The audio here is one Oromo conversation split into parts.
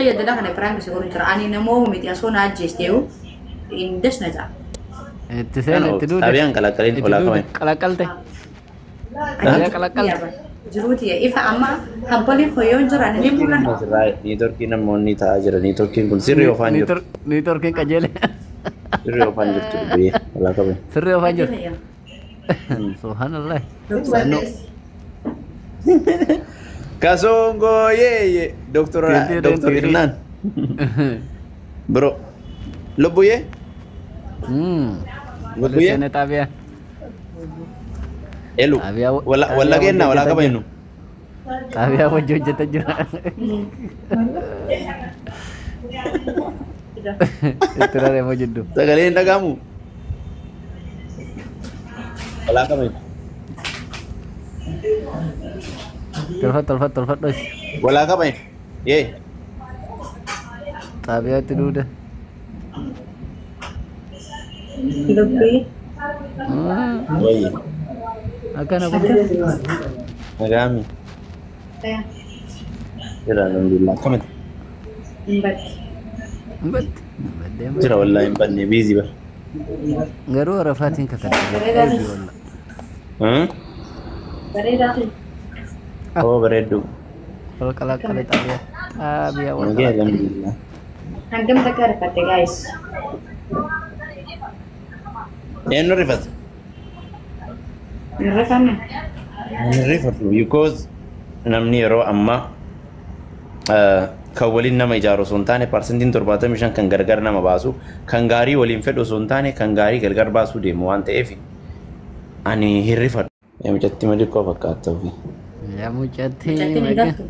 Jala kana prank si godhu jira. Ani namoo miti asoo na ajjeesteeyu hin desna ja'a. Itti seena itti duude. Xaabiyaan qalaqaliin Itti olaa duude qaban. Qalaqalte. Xaabiyaa qalaqalte. Jiruuti ifa amma habboliin hoyyoo jiran ni mul'ata. Niitoorkii namoonni taa'aa jira. Niitoorkiin kun sirrii oofaan jirtu. Niitoorkiin qajeele. Sirrii oofaan jirtu dubbii olaa qaban. Sirrii oofaan jirtu. Subhanallah. Sannu. Kasongo yeeye. Doktor Doktor Irnaan. Bro. Lubbuyyee? Lubbuyyee? Seene xaabiyaa. Elu. Walla kenna walaa qabannu. Xaabiyaa wajji hojjeta jira. Itti raree jiddu. Sagalee hin dhaga'amu. Walaa qabannu. Tolfadhu tolfadhu tolfadhu. Walaa qabannu. Yee. Xaabiyaa itti duude. Dubbii. Wayyi. Akkana kun. Nagaami. Jira alhamdulillah. Akkamitti? Hin badde. Hin badde. Hin badde. Jira wallahi hin badne biizii bara. Garuu Arafaatiin kakadde. Bareedaa ta'e. Oo bareedduu. Wal qalaqale xaabiyaa. Xaabiyaa wal Nagee qalaqale. alhamdulillah. Hangam takka rifatte guys. Eenyu rifata? Hin rifanne. Hin rifatu because namni yeroo ammaa kan waliin nama ijaaru osoo hin taane 75% kan gargar nama baasu kan gaarii waliin fedhu osoo hin taane kan gaarii gargar baasuu deemu waan ta'eef ani hin rifadhu. Mucatti ma xiqqoo fakkaata ofii. Yaa mucatti. Mucattiin hin galtu.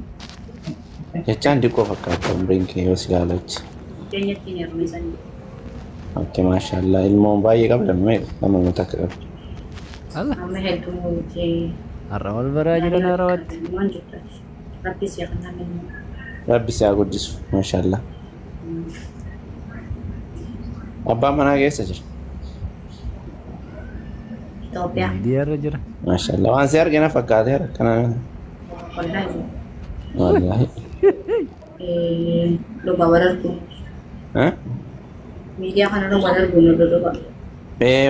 Jechaan xiqqoo fakkaata umriin kee yoo si ilaalachi. Keenyatti hin heerumsanii. Okkee maashaallah ilmoon baay'ee qabda meeqa nama uummata akka qabdu. Amma hedduu miti. Har'a wal baraa jiran harawatti. Waan jirtu. Rabbi si haa kennu. Rabbi si haa guddisu maashaallah. Abbaan manaa keessa jira. Itoophiyaa. Miidiyaarra jira. Maashaallah waan si argina fakkaateera akkana. Wallaahi. Wallaahi. Dhugaa wal arguu. Miidiyaa kanarra wal arguu nu dhugaa.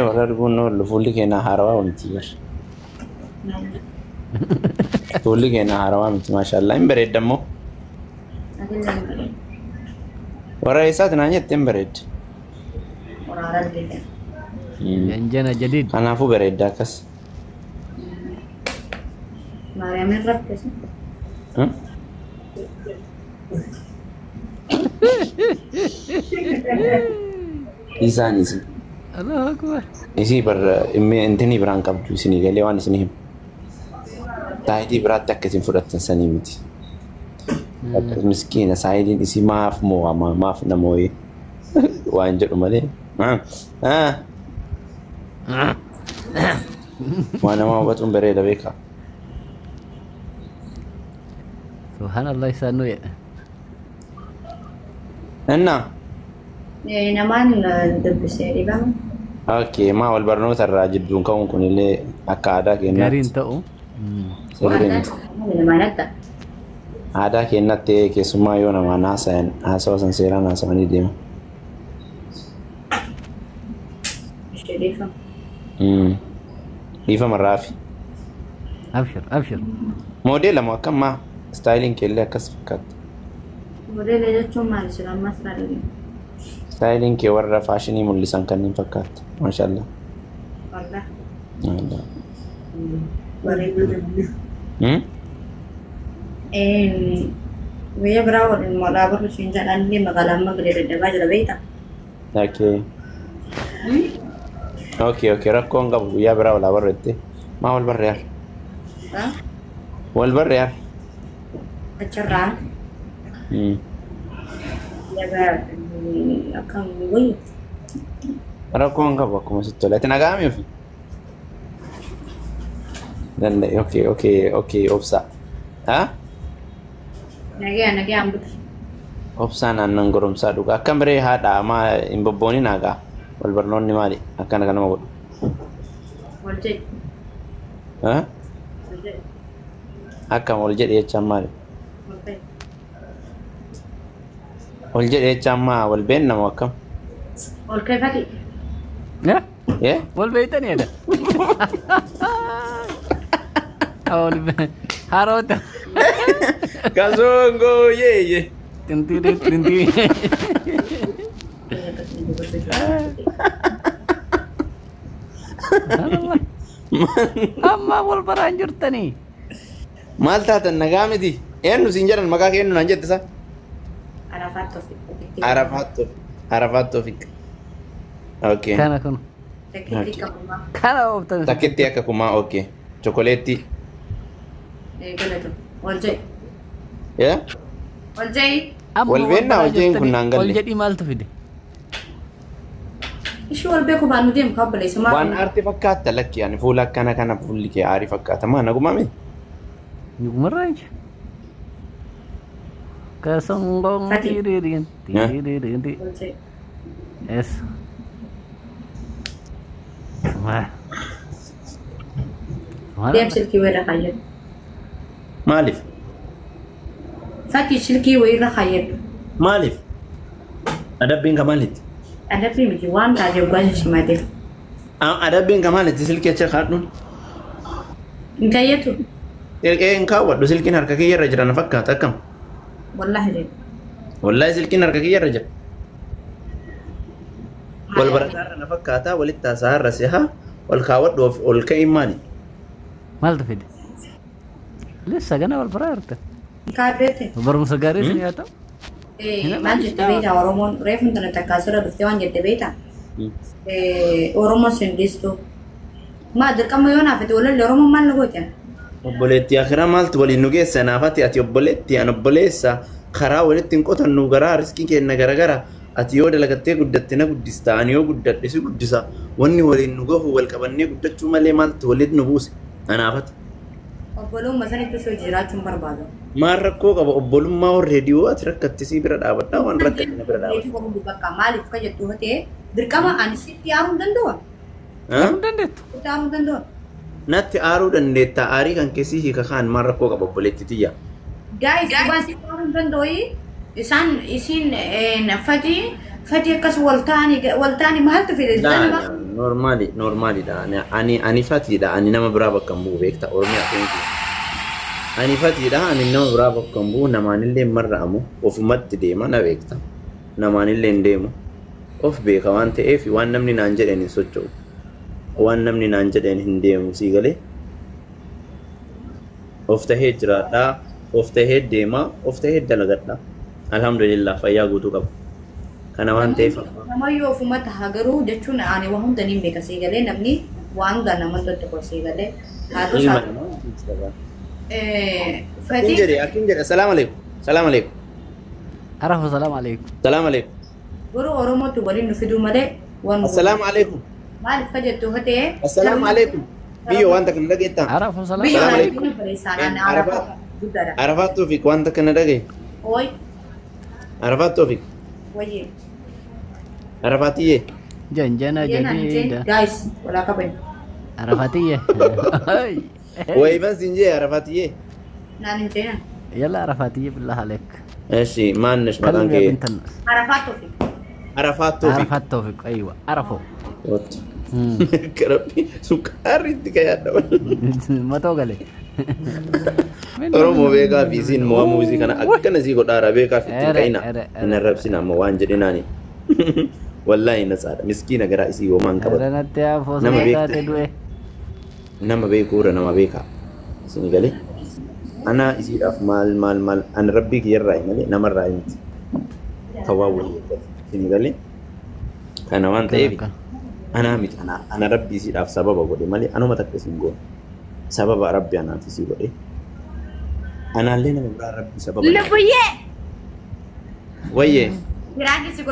Wal arguun oolu fuulli keenya haarawaa miti bar. Fuulli keenya haarawaa miti maashaallah hin bareedda immoo. Warra eessaati naan jette hin bareedde. Waraara argite. Janjana jadiid. Kanaafuu bareedda akkas. Maariyaamin rakkise. Isaan isin. Allahu akbar. Isii bar intinii biraan qabdu isinii galee waan isinii himu. Saayitii biraatti akka isin fudhattan sanii miti. Miskiina saayitiin isii maaf moo'ama maaf namooyee waan jedhu malee. Waan nama hubatuun bareeda beekaa. Subhanallah isaan nu jedha. Innaa? Namaan dubbisee dhibama. Okay, maa wal barnoota irraa jidduun ka'uun kunillee akka aadaa Gariin keenyaatti. ta'u. Sirrii miti. Namaan adda. Aadaa keenyatti keessumaa yoo namaan haasayan haasawa san seeraan haasawanii deema. Ishee dhiifama. Dhiifama raafi. Abshir abshir. Moodeela moo akkam maa istaayiliin keellee akkas fakkaata. Modeela jechuun maali sila ammas maali? Istaayiliin kee warra faashinii mul'isan kanneen fakkaata. Maashaallah. Wallah. Wallah. Bareedu. Guyyaa biraa waliin moodhaa barru siin jedhaan illee magaalaa amma galee daddabaa jira beektaa? Okay. Okay, okay. Rakkoon qabu guyyaa biraa walaa barru jettee. Maa wal barre yaar? Wal barre yaar? Achirraa. Guyyaa biraa akkam wayyu. Rakkoon qabu akkuma sitti tola. Ati nagaami ofi? Danda'e. Okay, okay, okay. Obsa. Ha? Nagaya nagayaan butu. Obsaan aannan goromsaa dhugaa. Akkam biree haadha maa hin bobboonin hagaa. Wal barnoonni maali? Akkana kanama godhu. Wal jedhi. Ha? Wal jedhi. Akkam wal jedhi jechaan maali? Wal ta'e. Ol jedhee jecha amma wal beenna moo akkam? Ol ka'e Fati. Eh? Wal beeytanii jedha. Haroota. Kasongo yeye. Tintiiri tintiiri. Amma wal baraan jirtanii. Maal taatan nagaa miti? Eenyu siin jedhan maqaa kee eenyu naan jette sa? Arafaat Toofiq. Arafaat Toofiq. Arafaat Toofiq. Okay. Kana kun. Takkitti akka kumaa. Kana ooftan. Takkitti akka kumaa okay. Chokoleetti. Galatu. Ol jedhi. Yaa? Ol jedhi. Wal beennaa ol jeen kun naan galle. Ol jedhii maaltu fide? Ishii wal beeku baanu deemu kabbaleessa maal? Waan aartii fakkaata lakki ani fuula akkana kana fuulli kee aarii fakkaata maa nagumaa mi? Nigumarraa ija. Kasongoon tiiriiriin tiiriiriin. Ol jedhi. Es. Deem silkii wayirra kaayyadhu. Maaliif? Fati silkii wayirra kaayyadhu. Maaliif? Adabbiin ka maalitti? Adabbii miti waan taatee dhugaa simatee. Adabbiin ka maalitti silkii achi kaadhuun? Hin kaayyatu. Silkii hin kaawwadhu silkiin harka kiyya irra jira na fakkaata akkam? Wallaahi jedhu. Wallaahi silkiin harka kiyya irra jira. Wal barataarra na fakkaata walitti haasa'aarra si'a wal kaawwadhu ol ka'iin maali? Maaltu fide? Lissa gana wal baraa jirta. Kaadreete. Barumsa gaarii isin haa ta'u. Maal jette beektaa Oromoon reefu tana takkaasirra dhuftee waan jette beektaa? Oromoon sin dhiistu. Maa dirqama yoo naafate walalle Oromoon maal na goote? Obboleettii akhiraa maaltu waliin nu geessa naafati ati obboleettii an obboleessa karaa walitti hin qotannu garaa riskii keenya garagara ati yoo dalagattee guddatte na guddista ani yoo guddadhe si guddisa wanni waliin nu gahu wal qabannee guddachuu malee maaltu waliin nu buuse anaafati. Obbolummaa sanitti osoo jiraachuun barbaadu. Maal rakkoo qaba obbolummaa warra dhiyoo ati rakkatti si bira dhaabadha waan rakkatti na bira dhaabadha. Bakka maaliif ka jettu ta'e dirqama ani sitti aaruu hin danda'u. Hin dandeettu. Sitti aaruu hin danda'u. Natti aaruu dandeetta aarii kan keessi hiika kaan maal rakkoo qaba obboleetti tiyya. Gaayis waan sitti aaruu hin danda'u isaan isin fati akkas wal ta'anii maaltu fide? Normaali normaalidha ani fatiidha ani nama biraa bakka hin bu'u beekta Oromiyaa keenya. Ani fatiidha ani nama biraa bakka hin bu'u namaanillee hin marra'amu ofumatti deema na beekta namaanillee hin deemu of beeka waan ta'eef waan namni naan jedheen hin socho'u waan namni naan jedheen hin deemu sii galee of tahee jiraadhaa of tahee deemaa of tahee dalagadhaa alhamdulillah fayyaa guutuu qaba. Kana waan ta'eef namayyuu ofuma taha garuu jechuun ani waan hunda niin beeka sii galee namni waan hunda nama tokko sii galee haa ta'u. Fati akkin jedhe salaam alaikum salaam alaikum. Arafa salaam alaikum. Salaam alaikum. Garuu Oromootu waliin nu fiduu malee waan. Assalaamu alaikum. Maaliif ka jettu ta'e. Assalaamu alaikum. Biyyoo wanta kana dhageettaa. Arafa salaam alaikum. Arafaat Toofiq wanta kana dhagaye. Oi. Arafaat Toofiq. Wayye. Arafaatiyye. Janjana jadiida. Guys, walaa qaban. Arafaatiyye. Wayifan siin jee Arafaatiyye. Naan hin jeenan. Yalla Arafaatiyye billah aleek. Eshi maannesh maqaan kee? Arafaat Toofiq. Arafaat Toofiq. Arafaat Toofiq aywa Arafo. Karabbi sukkaarri itti kayaadha. Matoo galee. Oromoo beekaa fi isiin mo'amuu isii kana akkana isii godhaara beekaa fi ittiin ka'ina hin arrabsina amma waan jedhinaani. Wallaahi natsaadha miskiina garaa isii hoomaan qabatu. Nama beekuura nama beekaa isin galee ana isiidhaaf maal maal maal ani rabbii kiyyarraa malee namarraa miti. Tawaa wayii isin galee kana waan ta'eef anaa miti ana rabbii isiidhaaf sababa godhe malee anuma takka isin goone. Sababa rabbi anaaf isii godhe anaallee nama biraa rabbi sababa. Lubbuyyee. Wayyee. Biraakisi.